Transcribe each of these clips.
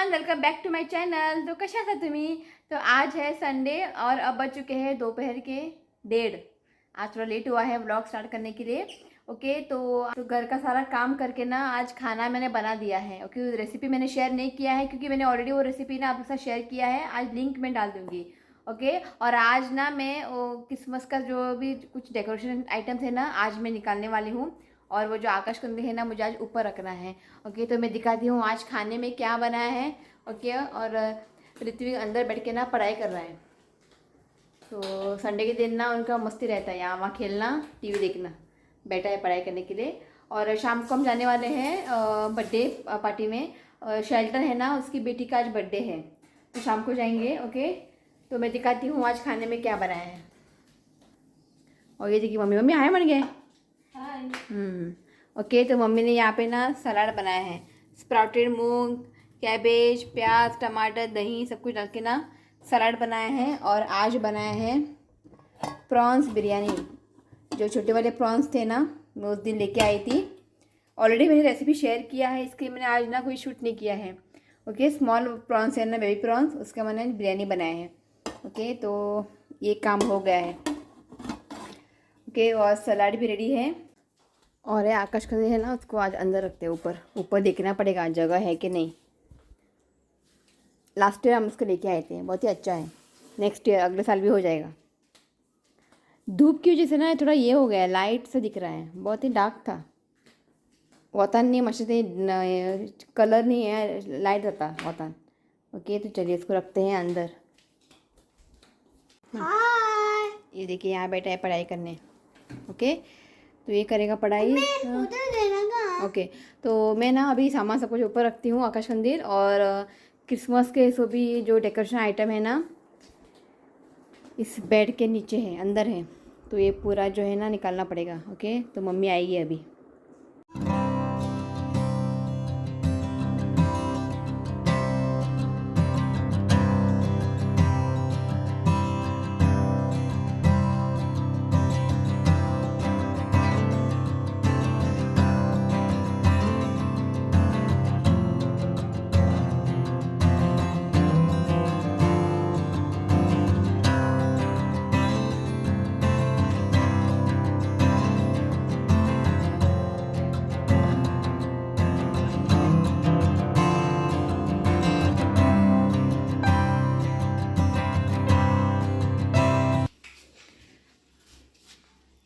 Everyone, welcome back to my channel. तो कैसे आसा तुम्ही? तो आज है संडे और अब बज चुके हैं दोपहर के 1:30। आज थोड़ा लेट हुआ है व्लॉग स्टार्ट करने के लिए। ओके, तो घर का सारा काम करके ना आज खाना मैंने बना दिया है। ओके, रेसिपी मैंने शेयर नहीं किया है क्योंकि मैंने ऑलरेडी वो रेसिपी ना आपके साथ शेयर किया है। आज लिंक मैं डाल दूँगी। ओके, और आज ना मैं वो क्रिसमस का जो भी कुछ डेकोरेशन आइटम्स है ना आज मैं निकालने वाली हूँ। और वो जो आकाश कंदील है ना मुझे आज ऊपर रखना है। ओके, तो मैं दिखाती हूँ आज खाने में क्या बनाया है। ओके, और ऋत्विक अंदर बैठ के ना पढ़ाई कर रहा है। तो संडे के दिन ना उनका मस्ती रहता है, यहाँ वहाँ खेलना, टीवी देखना, बैठा है पढ़ाई करने के लिए। और शाम को हम जाने वाले हैं बर्थडे पार्टी में। शेल्टर है ना, उसकी बेटी का आज बर्थडे है, तो शाम को जाएंगे। ओके, तो मैं दिखाती हूँ आज खाने में क्या बनाया है। और ये देखिए मम्मी, मम्मी हाय बन गए। ओके, तो मम्मी ने यहाँ पे ना सलाद बनाया है। स्प्राउटेड मूंग, कैबेज, प्याज, टमाटर, दही सब कुछ डाल के ना सलाद बनाया है। और आज बनाया है प्रॉन्स बिरयानी। जो छोटे वाले प्रॉन्स थे ना मैं उस दिन लेके आई थी। ऑलरेडी मैंने रेसिपी शेयर किया है, इसके मैंने आज ना कोई शूट नहीं किया है। ओके, स्मॉल प्रॉन्स है ना, बेबी प्रॉन्स, उसका मैंने बिरयानी बनाया है। ओके, तो ये काम हो गया है। ओके, और सलाद भी रेडी है। और ये आकाश कंदील है ना उसको आज अंदर रखते हैं, ऊपर ऊपर देखना पड़ेगा जगह है कि नहीं। लास्ट ईयर हम उसको लेके आए थे, बहुत ही अच्छा है। नेक्स्ट ईयर अगले साल भी हो जाएगा। धूप की वजह से ना थोड़ा ये हो गया, लाइट से दिख रहा है, बहुत ही डार्क था। वतान नहीं मातशें ते कलर नहीं है, लाइट जाता वतान। ओके, तो चलिए इसको रखते हैं अंदर। ये देखिए यहाँ बैठा है पढ़ाई करने। ओके, तो ये करेगा पढ़ाई। हाँ। ओके, तो मैं ना अभी सामान सब कुछ ऊपर रखती हूँ आकाश कंदील और क्रिसमस के सो भी जो डेकोरेशन आइटम है ना इस बेड के नीचे है, अंदर है, तो ये पूरा जो है ना निकालना पड़ेगा। ओके, तो मम्मी आएगी अभी।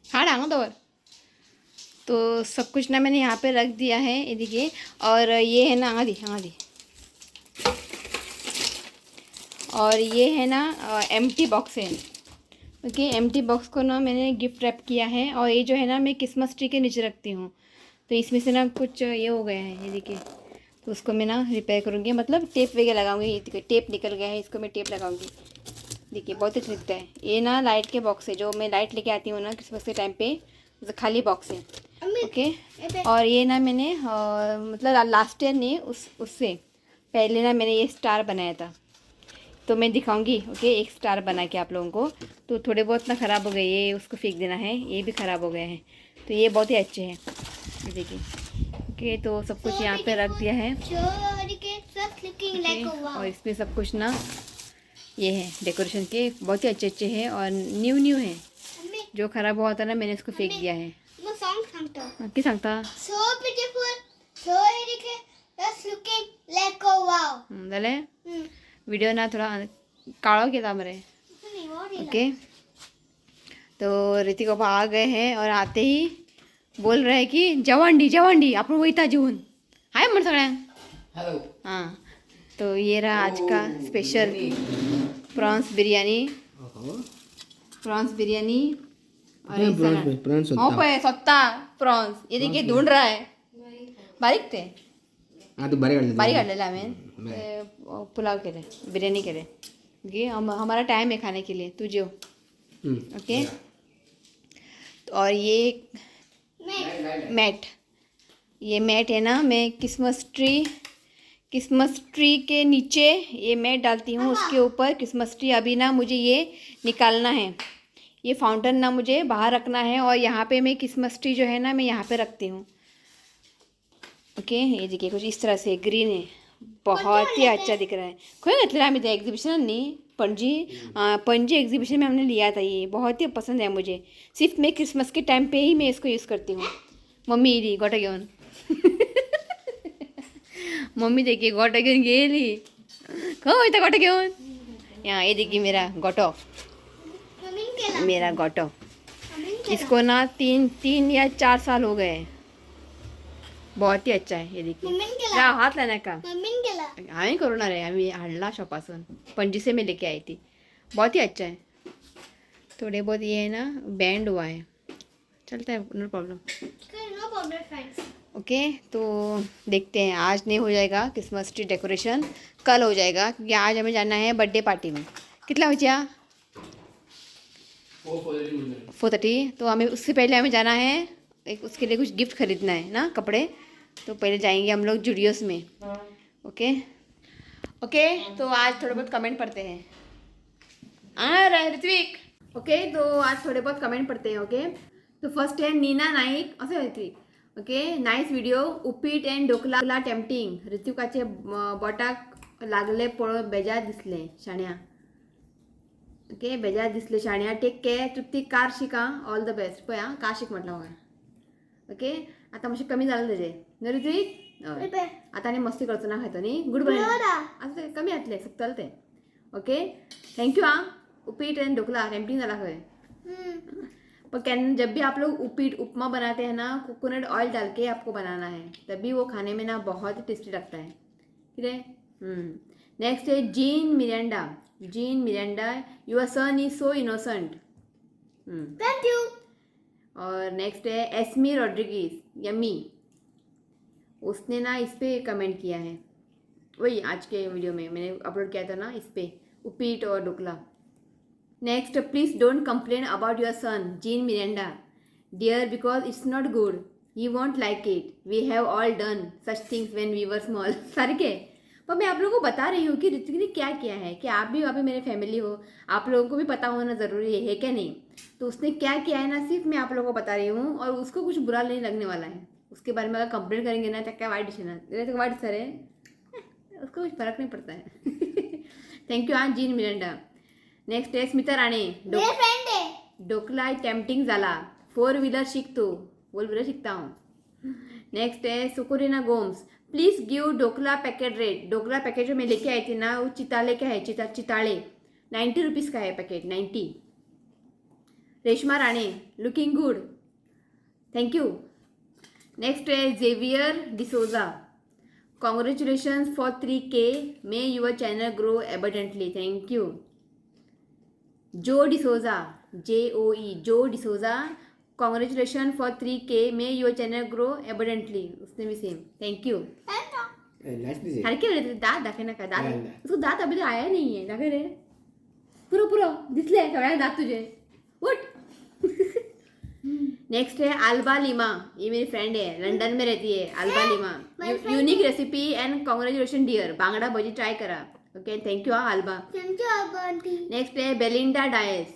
हाँ डालो दवर। तो सब कुछ ना मैंने यहाँ पे रख दिया है, ये देखिए। और ये है ना आधी आधी, और ये है ना एम्प्टी बॉक्स है। ओके, एम्प्टी बॉक्स को ना मैंने गिफ्ट रैप किया है। और ये जो है ना मैं क्रिसमस ट्री के नीचे रखती हूँ, तो इसमें से ना कुछ ये हो गया है, ये देखिए। तो उसको मैं ना रिपेयर करूँगी, मतलब टेप वगैरह लगाऊँगी। ये देखिए टेप निकल गया है, इसको मैं टेप लगाऊँगी। देखिए बहुत अच्छा दिखता है। ये ना लाइट के बॉक्स है, जो मैं लाइट लेके आती हूँ ना क्रिसमस के टाइम पे, तो खाली बॉक्स है। ओके, और ये ना मैंने मतलब लास्ट ईयर नहीं, उससे पहले ना मैंने ये स्टार बनाया था, तो मैं दिखाऊंगी। ओके, एक स्टार बना के आप लोगों को। तो थोड़े बहुत ना ख़राब हो गए, ये उसको फेंक देना है, ये भी ख़राब हो गए हैं, तो ये बहुत ही अच्छे हैं, ये देखिए। ओके, तो सब कुछ यहाँ पे रख दिया है। ओके, और इसमें सब कुछ ना ये है डेकोरेशन के, बहुत ही अच्छे अच्छे हैं और न्यू न्यू है। जो ख़राब हुआ था ना मैंने इसको फेंक दिया है। किती सांगता? So beautiful, so just looking like a wow. जालें व्हिडिओ ना थोडा काळो केला मरे। ओके, तो ऋतिक पापा आ गए हैं और आते ही बोल रहे हैं कि जवांडी जवांडी आपण वयता जेवून हाय म्हण सगळ्यांक। हॅलो। हाँ, तो ये रहा आज का special prawns biryani. Prawns biryani और ये सलाद। प्रॉन्स हो पळय सोदता प्रॉन्स, ये देखिए ढूंढ रहा है। बारीक ते हा तू बारीक काढले, बारीक काढलेलं हांवें। ते पुलाव केले, बिरयानी केले। ओके, हम हमारा टाइम है खाने के लिए, तू जेव। ओके, तो और ये मैट, ये मैट है ना, मैं क्रिसमस ट्री के नीचे ये मैट डालती हूँ, उसके ऊपर क्रिसमस ट्री। अभी ना मुझे ये निकालना है, ये फाउंटेन ना मुझे बाहर रखना है, और यहाँ पे मैं क्रिसमस ट्री जो है ना मैं यहाँ पे रखती हूँ। ओके, ये देखिए कुछ इस तरह से ग्रीन है। बहुत ही अच्छा दिख रहा है. खंय घेतलेलं आम्ही ते एग्जीबिशन न्ही, पणजी. पणजी एग्जीबिशन में हमने लिया था. ये बहुत ही पसंद है मुझे. सिर्फ मैं क्रिसमस के टाइम पे ही मैं इसको यूज़ करती हूँ. मम्मी येयली गोटो घेवन. मम्मी देखिए गोटो घेवन गेली. खंय वयता गोटो घेवन? यहाँ ये देखिए मेरा गोटो. मम्मीन केला. मेरा गोटो. मम्मीन केला. इसको ना 3, 3 या 4 साल हो गए. बहुत ही अच्छा है ये देखिए. मम्मीन केला. राव, हात लाय नाका. मम्मीन केला. हांवें करूं ना रे, आमी हाडला शॉपासून. पणजी से मैं लेके आई थी. बहुत ही अच्छा है. थोड़े बहुत ये है ना, बैंड हुआ है, चलता है, no problem. No problem friends. Okay, तो देखते हैं, आज नहीं हो जाएगा क्रिसमस ट्री डेकोरेशन, कल हो जाएगा, क्योंकि आज हमें जाना है बर्थडे पार्टी में. कितना बजिया? 4:30. तो हमें उससे पहले हमें जाना है, एक उसके लिए कुछ गिफ्ट खरीदना है ना, कपड़े. तो पहले जाएंगे हम लोग जुडियोस में. ओके ओके, तो आज थोड़े बहुत कमेंट पढ़ते हैं. आ रहा है ऋत्विक. ओके, तो आज थोड़े बहुत कमेंट पढ़ते हैं. ओके, तो फर्स्ट है नीना नाईक असं. Ritvik, okay, nice video. उपीट अँड ढोकला टेम्पटिंग. ऋत्विकाचे बोटाक लागले पळोवन बेजार दिसले शाण्या. ओके, बेजार दिसले शाण्या. Take care Trupti. कार शिका. All the best. पळय आं, कार शीक म्हटलं म्हाका. ओके, आतां मातशें कमी जालें तेजें न्हय ऋत्विक? हय, आतां आनी मस्ती करचो ना खायतो न्ही. Good bye. आतां ते कमी जातलें, सुकतलें तें. ओके, thank you आं. उपीट आनी ढोकला टेम्पटिंग जाला खंय. पर can जब भी आप लोग उपीट उपमा बनाते हैं ना, कोकोनट ऑयल डाल के आपको बनाना है, तभी वो खाने में ना बहुत ही टेस्टी लगता है. ठीक है. Next Hai gene Miranda. Gene Miranda, your son is so innocent. Thank you. और नेक्स्ट है एसमी रॉड्रिगीज यम्मी. उसने ना इस पे कमेंट किया है, वही आज के वीडियो में मैंने अपलोड किया था ना इस पे, उपीट और dhokla. Next, please don't complain about your son Jean Miranda dear, because it's not good. He won't like it. We have all done such things when we were small. सारखे. पर मैं आप लोगों को बता रही हूँ कि ऋतिक ने क्या किया है, कि आप भी अभी मेरे फैमिली हो, आप लोगों को भी पता होना ज़रूरी है क्या नहीं? तो उसने क्या किया है ना, सिर्फ मैं आप लोगों को बता रही हूँ और उसको कुछ बुरा नहीं लगने वाला है. उसके बारे में अगर कंप्लेन करेंगे ना तो क्या वाइट दिशा तो वाइट सर है, उसको कुछ फर्क नहीं पड़ता है. Thank you हाँ जीन मिरंडा. नेक्स्ट आहे स्मिता राणे. मेरे फ्रेंड है. ढोकला टेम्पटिंग झाला. फोर व्हीलर शिक तू. फोर व्हीलर शिकता हूँ. नेक्स्ट है Succorina Gomes. Please give dhokla packet rate. Dhokla packet जो मैं लेके आई थी ना, वो चिताले का है, चिता चिताले 90 रुपीज़ का है packet, 90. Reshma Rane, looking good. Thank you. Next Hai Xavier D'Souza. Congratulation for 3K. May your channel grow abundantly. Thank you. Joe D'Souza, JOE, Joe D'Souza, congratulation for 3K. May your channel grow abundantly. उसने भी same. Thank you. Nice दिसे. सारखे उलयतले. दांत दाखय नाका दांत. नाही, नाही. उसको दांत अभी तो आया नहीं है. दाखय रे. पुरो पुरो दिसले सगळ्यांना दांत तुझे. उठ. नेक्स्ट है अल्बा लिमा. ये मेरी फ्रेंड है, लंदन में रहती है alba Lima. Unique recipe and congratulation dear. Bangda bhaji try करा. ओके, thank you हाँ alba. Thank you aunty. Next है Belinda Dias.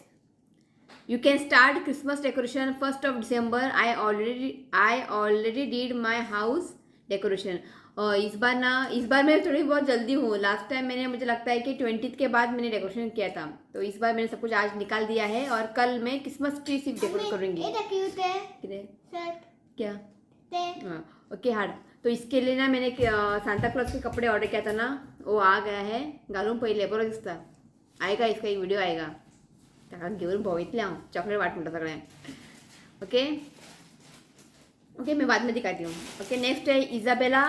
You can start Christmas decoration 1st of December. I already did my house decoration. Aur is bar ना, इस bar मैं थोड़ी बहुत जल्दी हूँ. Last time मैंने, मुझे लगता है कि 20 के बाद मैंने डेकोरेशन किया था, तो इस बार मैंने सब कुछ आज निकाल दिया है और कल मैं क्रिसमस ट्री सिर्फ डेकोरेट करूँगी. ये क्यूट है. किधर? शर्ट. क्या? ते. हाँ, ओके हाड. तो इसके लिए ना मैंने सांता क्लॉज के कपड़े ऑर्डर किया था ना, वो आ गया है. घालून पहिले बरो दिसता. आएगा, इसका एक व्हिडिओ आएगा. ताका घेऊन भोंवयतलें हांव, चॉकलेट वाट म्हणटा सगळ्यांक. ओके ओके, मैं बाद में दिखाती हूँ. Okay, next Hai Isabella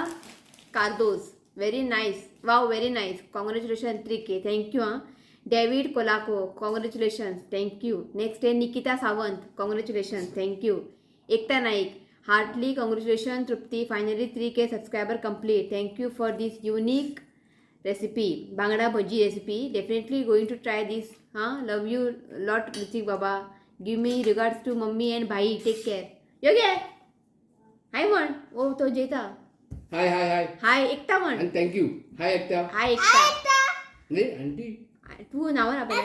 Cardozo. Very nice. Wow, very nice. Congratulation 3K. Thank you हाँ. David Colaco, congratulation, thank you. Next है Nikita Sawant. Congratulation, thank you. Ekta Naik, heartily congratulation Trupti, finally 3K subscriber complete. Thank you for this unique recipe, bangda bhaji recipe. Definitely going to try this. हाँ, love you lot Hrithik Baba. Give me regards to mummy and भाई. Take care. योग्य हाय म्हण. ओ, तो जेता. हाय हाय हाय. हाय एकता म्हण. आणि thank you. हाय एकता. हाय एकता. नाही, aunty. तू नावान आपल्या.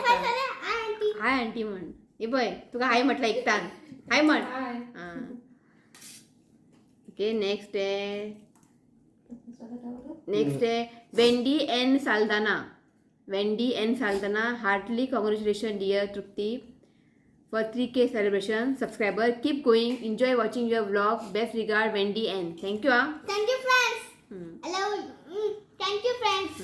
आंटी. हाय आंटी म्हण. हे पळय, तुका हाय म्हटलं एकतान. हाय म्हण. हां, ओके. नेक्स्ट आहे next Hai Wendy N Saldanha. Wendy N Saldanha, heartily congratulation dear Trupti for 3K celebration subscriber. Keep going, enjoy watching your vlog. Best regard, Wendy N. Thank you. Ah, thank you friends. Hello, thank you friends.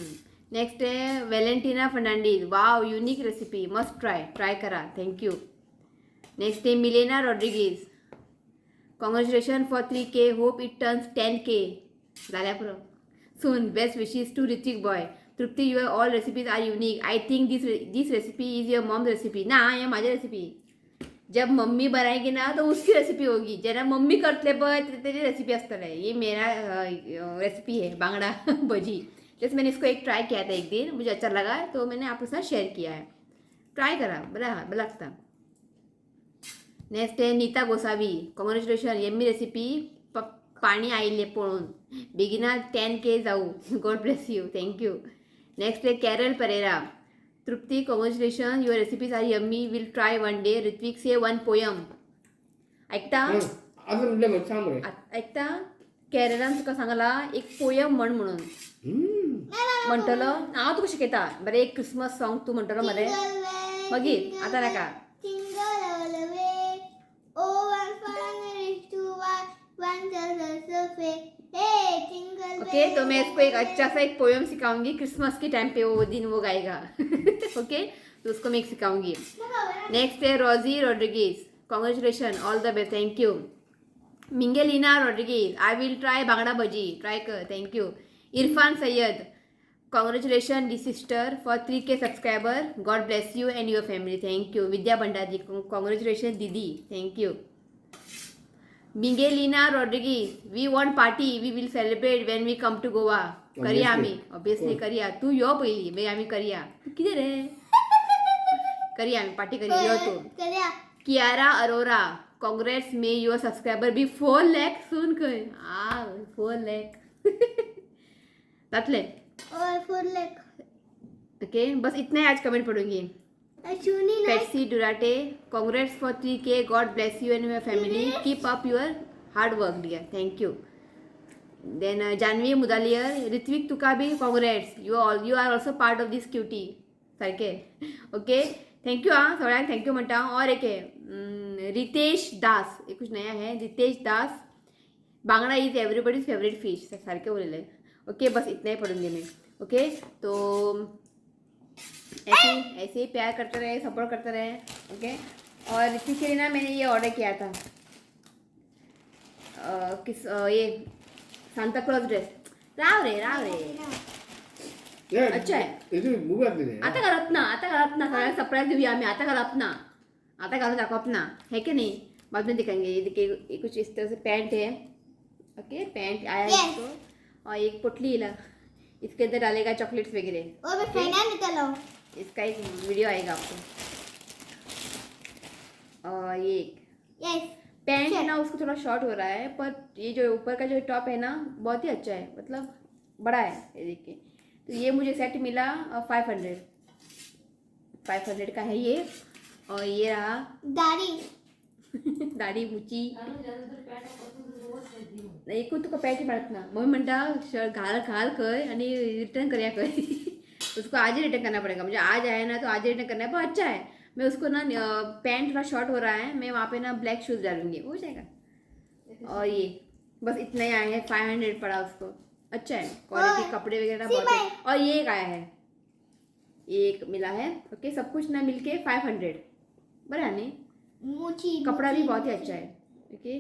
Next है Valentina Fernandes, wow unique recipe, must try, try करा, thank you. Next है Milena Rodrigues, congratulation for 3K, hope it turns 10K जाल्या पुरो soon. Best wishes to Ritik boy. Trupti, your all recipes are unique. I think this this recipe is your mom recipe. ना, हे माझी recipe. जब mummy बनाएगी ना तो उसकी रेसिपी होगी. जेन्ना मम्मी करतले पळय तेजी रेसिपी आसतले. ये मेरा रेसिपी है बांगड़ा भजी. जैसे मैंने इसको एक ट्राई किया था एक दिन, मुझे अच्छा लगा तो मैंने आपके साथ शेयर किया है. ट्राई करा, बरा बरं लागता. नेक्स्ट आहे नीता गोसावी, कॉंग्रॅच्युलेशन, यम्मी रेसिपी, पाणी आयिल्लें पळोवन, बेगिना 10K जाऊ, God bless you, thank you. Next आहे Carol Pereira, Trupti congratulation, your recipes are yummy, will try one day. Ritvik say one poem. ऐकता? अजून म्हटलं मग सांग रे. ऐकता? कॅरलान तुका सांगला एक पोयम म्हण म्हणून. म्हणटलो हांव तुका शिकयता. बरें, एक क्रिसमस सॉंग तूं म्हणटलो मरे. मागीर आतां नाका. Jingle all the way. Oh, what fun it is to ride one horse open. Hey, jingle okay, तो मैं इसको एक अच्छा सा एक पोएम सिखाऊंगी क्रिसमस के टाइम पे, वो दिन वो गाएगा. ओके, तो उसको मैं एक सिखाऊंगी. नेक्स्ट है Rosie Rodrigues, congratulation, all the best, thank you. Mingelina Rodrigues, I will try bangda bhaji, try कर, thank you. Irfan Syed, congratulation the sister for 3K subscriber, God bless you and your family, thank you. Vidya Bhandari, congratulation दीदी, thank you. Miguelina Rodrigues, we want party, we will celebrate when we come to Goa. करया आमी, obviously करया. तूं यो पयलीं, मागीर आमी करया. तूं कितें रे, करया आमी पार्टी करया, यो तूं. करूया. Kiara Arora, congrats, may your subscriber be 4 lakh soon. खंय आ 4 लॅक जातले. और 4 लाख. ओके, बस इतना ही आज कमेंट पढ़ूंगी. चुनी ना. Patsy Durante, congrats for 3K, God bless you and your family, keep up your hard work dear, thank you. Then Janvi Mudaliar, Ritvik तुका बी congrats, you all, you are also part of this cutie सारखे. Okay, thank you. हाँ, सगळ्यांक thank you म्हणटा. और एक है रितेश दास, एक कुछ नया है. Ritesh Das, bangda is everybody's favourite fish, सारखे उलयले. ओके, बस इतना ही पढ़ूंगी मैं. ओके, तो ऐसे ही ऐसे ही प्यार करते रहे, सपोर्ट करते रहे. ओके, और इसी के लिए ना मैंने ये ऑर्डर किया था किस ये सांता क्लॉज ड्रेस. राव रे, राव रे. अच्छा आहे. मूवी. आता घालत ना, आता घालत ना. सगळ्यांना सरप्राईज देऊया आम्ही. आता घालत ना, आता घालून दाखवत ना, है कि नहीं? बाद में दिखाएंगे. ये देखिए, ये कुछ इस तरह से पैंट है. ओके, पैंट आया है Yes. इसको और एक पोटली ला, इसके अंदर डालेगा चॉकलेट्स वगैरह. और मैं फैना निकलो. इसका एक वीडियो आएगा आपको. और ये एक यस. पैंट है ना, उसको थोड़ा शॉर्ट हो रहा है, पर ये जो ऊपर का जो टॉप है ना, बहुत ही अच्छा है, मतलब बड़ा है. ये देखिए, तो ये मुझे सेट मिला 500, 500 का है ये. और ये रहा दाढ़ी. दाढी मुची. एकूण तुका पॅन्ट मेळत ना. मम्मी म्हणटा शर्ट घाल, घाल खंय आणि रिटर्न करया खंय. उसको आज ही रिटर्न करना पड़ेगा मुझे. आज आया ना तो आज ही रिटर्न करना है. पर अच्छा है. मैं उसको ना पैंट थोड़ा शॉर्ट हो रहा है, मैं वहाँ पे ना ब्लैक शूज़ डालूंगी, हो जाएगा. और ये बस इतना ही आया है. 500 पड़ा उसको. अच्छा है क्वालिटी, कपड़े वगैरह बहुत है. और ये एक आया है, ये एक मिला है. ओके, सब कुछ ना मिलके 500 बरं आहे नहीं? मोची. कपड़ा भी बहुत ही अच्छा है. ओके.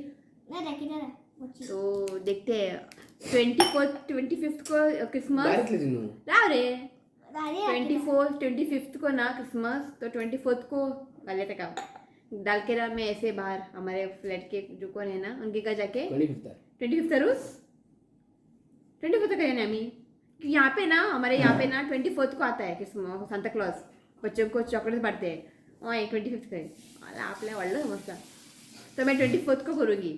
ना रखी ना मोची. तो देखते हैं, 24th 25th को क्रिसमस. बारीक न्हू. राव रे. दाढ़ी. 24th 25th को ना क्रिसमस, तो 24th को डाले का डाल के ना मैं ऐसे बाहर हमारे फ्लैट के जो कौन है ना, उनके घर जाके. 25th. 25th रोज, 24th करें ना आम्ही. यहाँ पे ना, हमारे यहाँ पे ना 24th को आता है क्रिसमस, सांता क्लॉज, बच्चों को चॉकलेट बांटते हैं. हय, 25th करें, आपल्या व्हडलो समजता. तो मैं 24th को करूँगी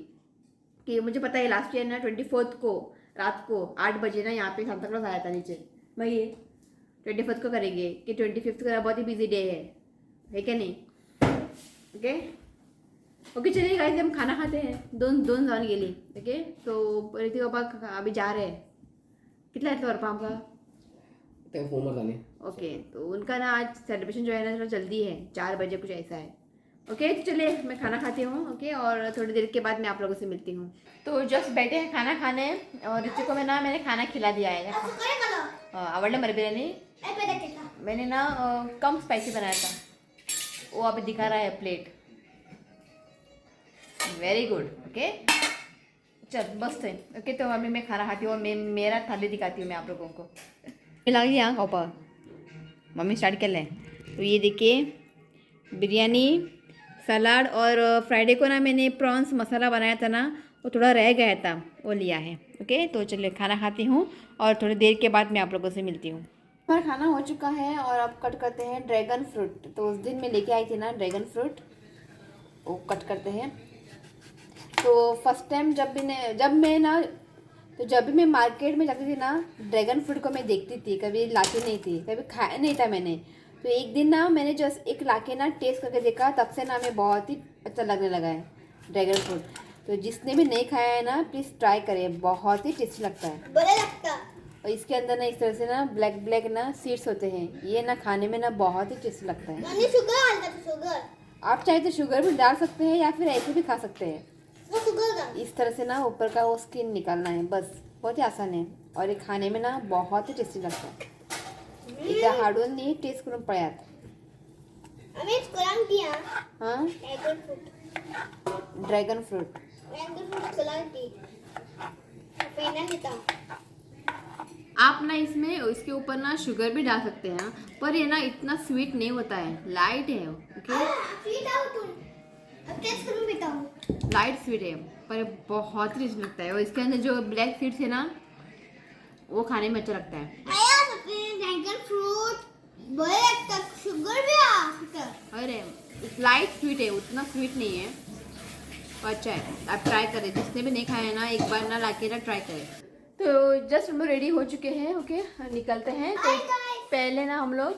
कि मुझे पता है, लास्ट ईयर ना 24th को रात को 8 बजे ना यहाँ पे सांता क्लॉज आया था नीचे. मैं ये 24th को करेंगे कि 25th को बहुत ही बिजी डे है क्या नहीं? ओके ओके, चलिए गाइस, हम खाना खाते हैं. दोन दोन जाऊन गेली. ओके, तो ऋतिक पापा अभी जा रहे हैं. कितना येतलो व्हरपा आमकां? तें फोन मारता न्ही. ओके, तो उनका ना आज सेलिब्रेशन जो है ना थोड़ा जल्दी है, 4 बजे कुछ ऐसा है. ओके, तो चलिए मैं खाना खाती हूँ. ओके, और थोड़ी देर के बाद मैं आप लोगों से मिलती हूँ. तो जस्ट बैठे हैं खाना खाने और ऋतिक को मैं ना मैंने खाना खिला दिया है. आवडलं मरे बिरयानी. मैंने ना कम स्पाइसी बनाया था, वो अभी दिखा रहा है प्लेट. Very good. ओके चल बस है. ओके, तो अभी मैं खाना खाती हूँ और मैं मेरा थाली दिखाती हूँ मैं आप लोगों को. लागली हाँ खावपाक मम्मी स्टार्ट केलें. तो ये देखिए बिरयानी, सलाद और फ्राइडे को ना मैंने प्रॉन्स मसाला बनाया था ना, वो थोड़ा रह गया था, वो लिया है. ओके, तो चलिए खाना खाती हूँ और थोड़ी देर के बाद मैं आप लोगों से मिलती हूँ. हमारा खाना हो चुका है और अब कट करते हैं ड्रैगन फ्रूट. तो उस दिन मैं लेके आई थी ना ड्रैगन फ्रूट, वो कट करते हैं. तो फर्स्ट टाइम जब भी मैं मार्केट में जाती थी ना, ड्रैगन फ्रूट को मैं देखती थी, कभी लाती नहीं थी, कभी खाया नहीं था मैंने. तो एक दिन ना मैंने जस्ट एक लाके ना टेस्ट करके देखा, तब से ना हमें बहुत ही अच्छा लगने लगा है ड्रैगन फ्रूट. तो जिसने भी नहीं खाया है ना, प्लीज़ ट्राई करें, बहुत ही टेस्टी लगता है. बरं लागतं. और इसके अंदर ना इस तरह से ना ब्लैक ब्लैक ना सीड्स होते हैं, ये ना खाने में ना बहुत ही टेस्टी लगता है. आणि शुगर घालतात, शुगर. आप चाहे तो शुगर भी डाल सकते हैं या फिर ऐसे भी खा सकते हैं. वो शुगर घाल. इस तरह से ना ऊपर का वो स्किन निकालना है, बस बहुत ही आसान है. और ये खाने में ना बहुत ही टेस्टी लगता है. एकदा हाडून न्ही टेस्ट करून पळयात. आम्ही स्कुलान दी. हां, dragon fruit. Dragon fruit. Dragon fruit स्कुलान दी, फ्रेंडान दिता. आप ना इसमें इसके ऊपर ना शुगर भी डाल सकते हैं, पर ये ना इतना स्वीट नहीं होता है, लाइट है. ओके, स्वीट आहो तू, अब टेस्ट करून पिता हूँ. लाइट स्वीट है पर बहुत ही लगता है. और इसके अंदर जो ब्लैक सीड्स है ना, वो खाने में अच्छा लगता है. आया ड्रॅगन फ्रूट बरं लागतं, शुगर बी आसतं. अरे लाइट स्वीट है, उतना स्वीट नहीं है, पर अच्छा है. आप ट्राई करें, जिसने भी नहीं खाया है ना, एक बार ना लाके ना ट्राई करें. तो जस्ट हम लोग रेडी हो चुके हैं. ओके, निकलते हैं. तो Bye, guys. पहले ना हम लोग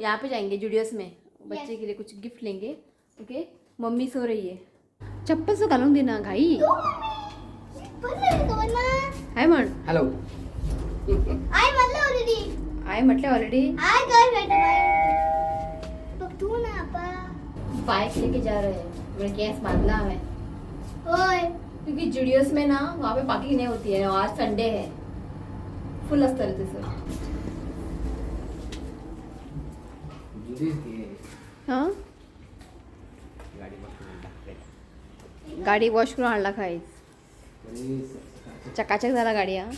यहाँ पे जाएंगे जुडियोस में, बच्चे के लिए कुछ गिफ्ट लेंगे. ओके, मम्मी सो रही है. चप्पल सो घालून दे ना घाई. खबर ना. हाय म्हण. हॅलो. I म्हणलं ऑलरेडी. I म्हटलं ऑलरेडी. I काय भेट बघ तू ना आपा. बाइक लेके जा रहे हैं, मेरे गैस बांधना है होय. क्योंकि जुडियोस में ना वहाँ पे पार्किंग नहीं होती है और आज संडे है, फुल असतं रे तसं. जुदीच ती हां, गाडी बसून टाकले. गाडी वॉश करून आणला खाईच, चकाचक झाला गाडी. हा,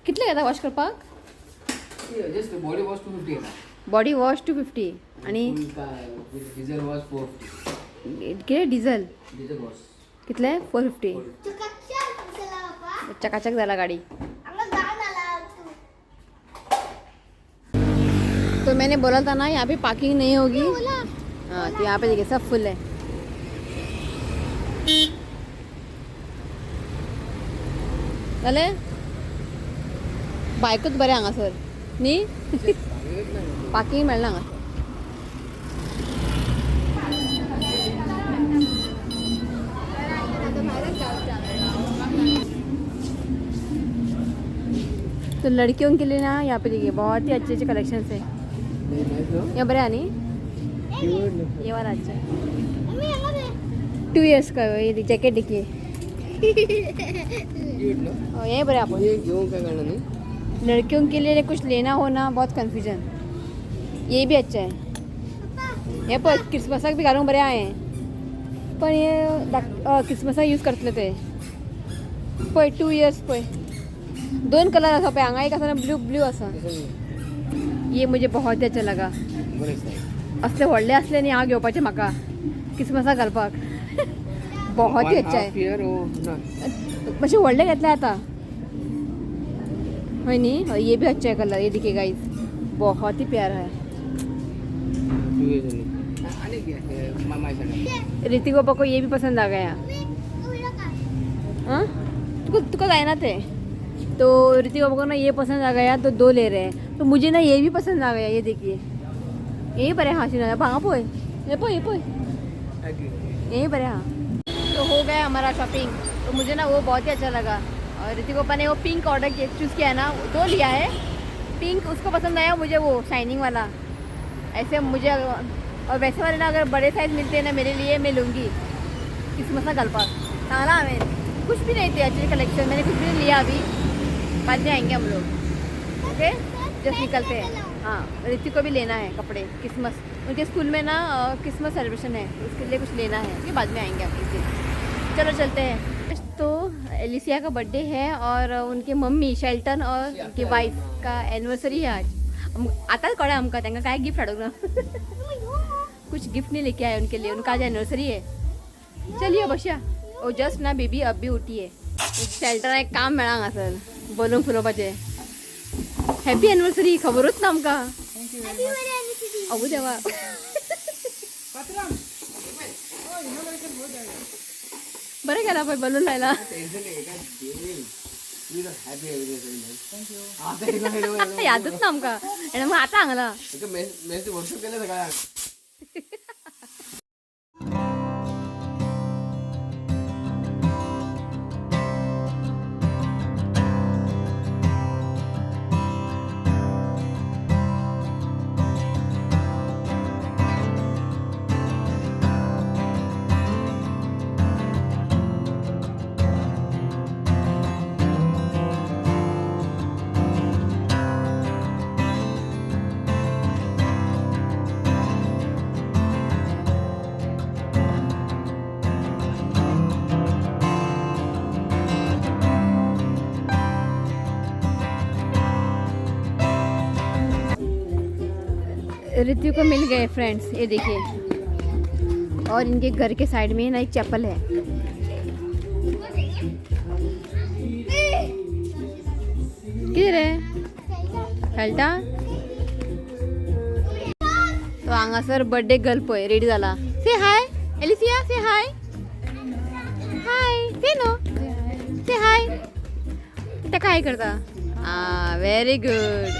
कितले घेता वॉश करपाक? जस्ट बॉडी वॉश 250 येता. बॉडी वॉश 250 आणि डिझेल वॉश 450. कितें डिझल? Diesel wash. कितले? 450. चकाचक झाला बापा. चकाचक झाला गाडी. आंगा गाण आला तू. तो मैंने बोला था ना यहाँ पे पार्किंग नहीं होगी. बोला. हाँ, तो यहाँ पे देखिए सब फुल है. जालें, बायकूच बरें हांगासर न्ही, पार्किंग मेळना हांगासर. तो लड़कियों के लिए ना यहाँ पे देखिए बहुत ही अच्छे अच्छे कलेक्शन है. यहाँ बरे न्ही, ये वाला अच्छा है. मम्मी हांगा बे. 2 इयर्स का है, ये जैकेट देखिए. और यही बरे आपण. घेऊन काय करणार नाही. लड़कियों के लिए कुछ लेना हो ना, बहुत कन्फ्यूजन. ये भी अच्छा है. हे पळय क्रिसमसाक बी घालूंक बरें आहे, पण हे क्रिसमसाक यूज करतले ते. पळय 2 इयर्स, पळय दोन कलर आसा पळय हांगा, एक आसा ब्लू ब्लू आसा. ये मुझे बहुत ही अच्छा लगा. बरें दिसता. असले व्हडले असले न्ही हांव घेवपाचे म्हाका क्रिसमसाक घालपाक. बहुत ही अच्छा है. इयर ना. मातशे व्हडले घेतले आता हय न्ही. और ये भी अच्छा है कलर, ये देखिए गाइस, बहुत ही प्यारा है. 2 इयर्स आणि माझ्यासाठी. ऋतिक बाबा को ये भी पसंद आ गया. मम्मी तू हिला काय? हाँ, तुका तुका जायना ते. तो ऋतिक बाबा को ना ये पसंद आ गया, तो दो ले रहे हैं. तो मुझे ना ये भी पसंद आ गया, ये देखिए, यही बरें हा. शिना हांगा पळय, हे पळय, हे पळय, यही बरें हा. तो हो गया हमारा शॉपिंग। तो मुझे ना वो बहुत ही अच्छा लगा। और ऋतिक पापा ने वो पिंक ऑर्डर किया, चूज़ किया है ना, दो लिया है। पिंक उसको पसंद आया, मुझे वो शाइनिंग वाला ऐसे मुझे। और वैसे वाले ना अगर बड़े साइज मिलते हैं ना मेरे लिए, मैं लूँगी। किस्मत ना गलपा सांगला हमें कुछ भी नहीं थे अच्छे कलेक्शन, मैंने कुछ भी नहीं लिया अभी। बाद में आएंगे हम लोग। ओके, जस्ट निकलते हैं। हाँ, ऋतिक को भी लेना है कपड़े क्रिसमस, उनके स्कूल में ना क्रिसमस सेलिब्रेशन है, उसके लिए कुछ लेना है। उसके बाद में आएंगे हम एक दिन। चलो चलते हैं। तो एलिसिया का बर्थडे है और उनके मम्मी शेल्टन और उनकी वाइफ का एनिवर्सरी है आज। आताच कळ्ळें आमकां तांकां काय गिफ्ट हाडूंक ना, कुछ गिफ्ट नहीं लेके आए उनके लिए, उनका आज एनिवर्सरी है। चलिए बशा। ओ जस्ट ना बेबी अब भी उठी है। शेल्टन एक काम मेळा हांगासर बलून फुलोवपाचें। हॅपी एनिवर्सरी खबरूच ना आमकां। अबू देवा। बरं केला पळय बलून लायला। टेन्शन नाही का हॅपी एनिव्हर्सरी। यादच ना आमकां आनी मग आतां हांगला। मेसेज व्हॉट्सअप केलं सगळ्यांक। ऋतु को मिल गए फ्रेंड्स, ये देखिए। और इनके घर के साइड में ना एक चैपल है। किधर है खेळटा? तो हांगासर बर्थडे गर्ल पळय रेडी जाला। Say hi Alicia, say hi, hi say no, say hi. ताका हाय करता। हाँ, वेरी गुड।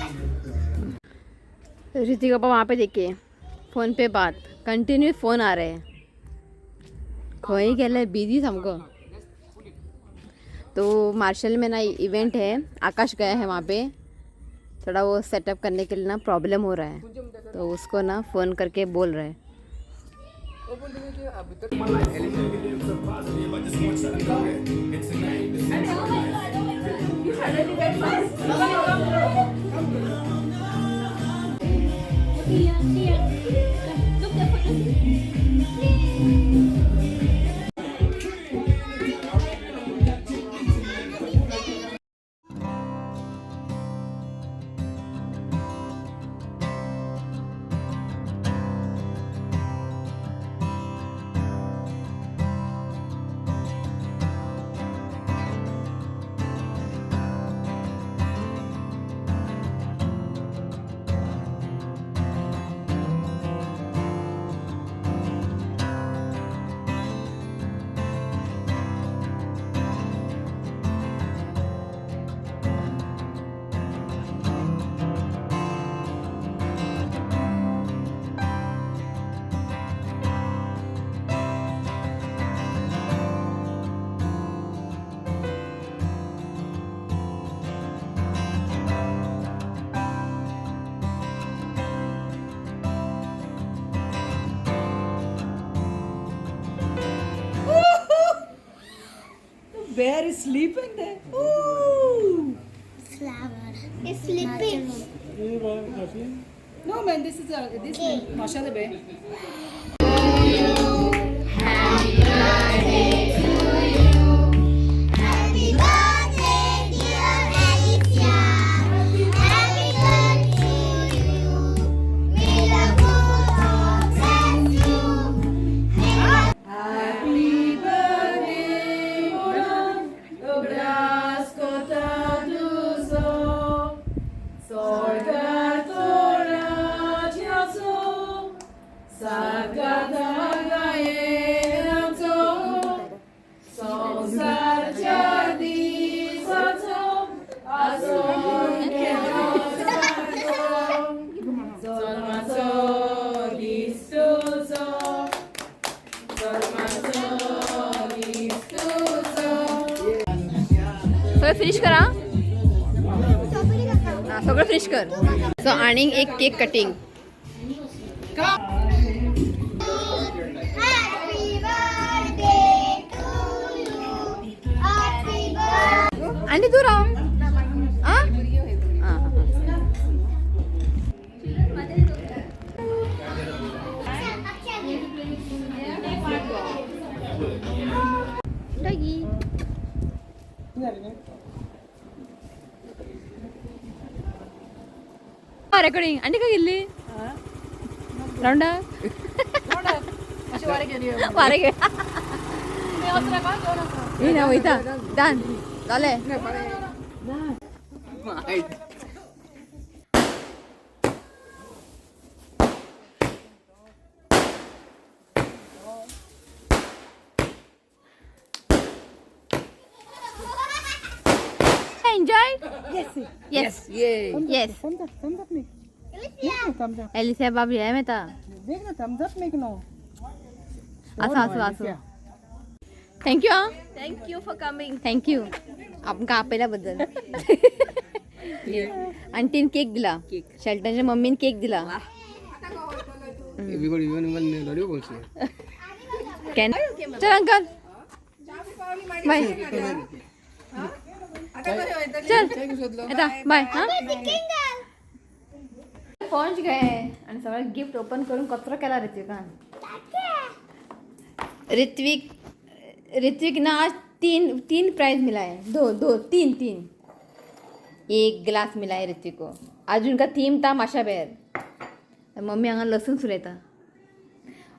ऋतिक पापा वहाँ पे देखिए फोन पे बात, कंटिन्यू फोन आ रहे हैं। खंय गेले बिजी सामको। तो मार्शल में ना इवेंट है, आकाश गया है वहाँ पे, थोड़ा वो सेटअप करने के लिए ना प्रॉब्लम हो रहा है, तो उसको ना फ़ोन करके बोल रहे हैं। Bear is sleeping there. Ooh. Flower. It's sleeping. No man, this is a this man, Masha the bear. Happy birthday, dear Alicia. Happy birthday to you. May the good Lord bless you. May Happy birthday, Obrasko Taduso, Sorgatora Chiaso, Sargadagaenato, Sonsarchadisato, Ason Zormazo Distuzo, Zormazo. Finish करा. हा, सगळं finish कर. So आणि एक cake cutting. Happy birthday to you. Happy birthday. आणि तू राव. हा? हा, हा. डॉगी. रेकॉर्डिंग आणि का गेली राऊंडा वारे घे. ही ना वयता डन जालें. Enjoy. Yes, yes. Thumbs up, thumbs up make. Thumbs up. Alicia Babli आहे मेता. देख ना, thumbs up make no. असं असं असं. Thank you. हा, thank you for coming. Thank you आमकां आपयल्याबद्दल. आणि तीन केक दिला शेल्टनच्या मम्मीन केक दिला. We got even one लढू बोलसे. Can चल अंकल, बाय. चल आता बाय. हा, पहुंच गए आणि सगळं गिफ्ट ओपन करून कचरा केला ऋत्विकान. ऋत्विक, ऋत्विक ना आज तीन तीन प्राइज मिला है. दो दो तीन तीन. एक ग्लास मिला है ऋत्विक को. आज उनका थीम था माशा बेर. मम्मी हांगा लसूण सुलयता.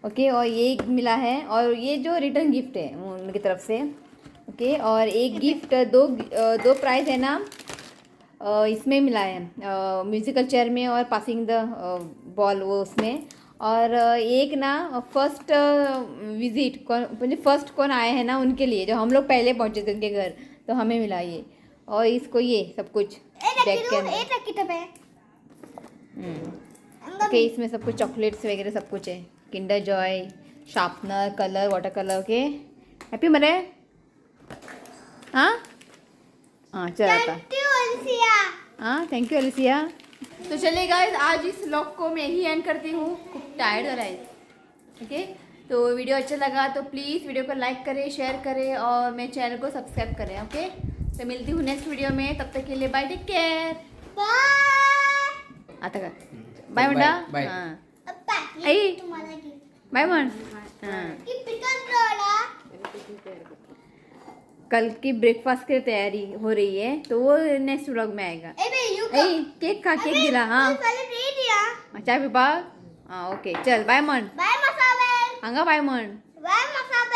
ओके, और ये एक मिला है और ये जो रिटर्न गिफ्ट है वो उनकी तरफ से. ओके, और एक गिफ्ट, दो दो प्राइज है ना, इसमें मिला है, म्यूज़िकल चेयर में और पासिंग the ball वो उसमें. और एक ना फर्स्ट विजिट कौन, म्हणजे फर्स्ट कौन आए हैं ना उनके लिए, जो हम लोग पहले पहुंचे थे उनके घर, तो हमें मिला ये और इसको ये सब कुछ बैग के अंदर. ओके, इसमें सब कुछ चॉकलेट्स वगैरह सब कुछ है, Kinder Joy, sharpener, colour, water colour. Okay, happy मरे. हाँ हाँ, चल आता. Thank you, Alicia. हाँ, thank you Alicia. तो चलिए गाइस, आज इस व्लॉग को मैं ही एंड करती हूँ. खूब टायर्ड हो रहा है. ओके, तो वीडियो अच्छा लगा तो प्लीज़ वीडियो को लाइक करें, शेयर करें और मेरे चैनल को सब्सक्राइब करें. ओके, तो मिलती हूँ नेक्स्ट वीडियो में. तब तक के लिए बाय, टेक केयर. Bye. आता का बाय म्हणा. Bye. हां. Bye. आई. तुम्हाला gift. Bye म्हण. हां. Gift controller. कल की ब्रेकफास्ट की तैयारी हो रही है, तो वो नेक्स्ट व्लॉग में आएगा. ए बे, you ऐ केक खा, केक दिला. हाँ. पहले दे दिया. चाय पिवपाक. हां, ओके, चल बाय म्हण. बाय मसाबेन. हांगा बाय म्हण. बाय मसाबेन.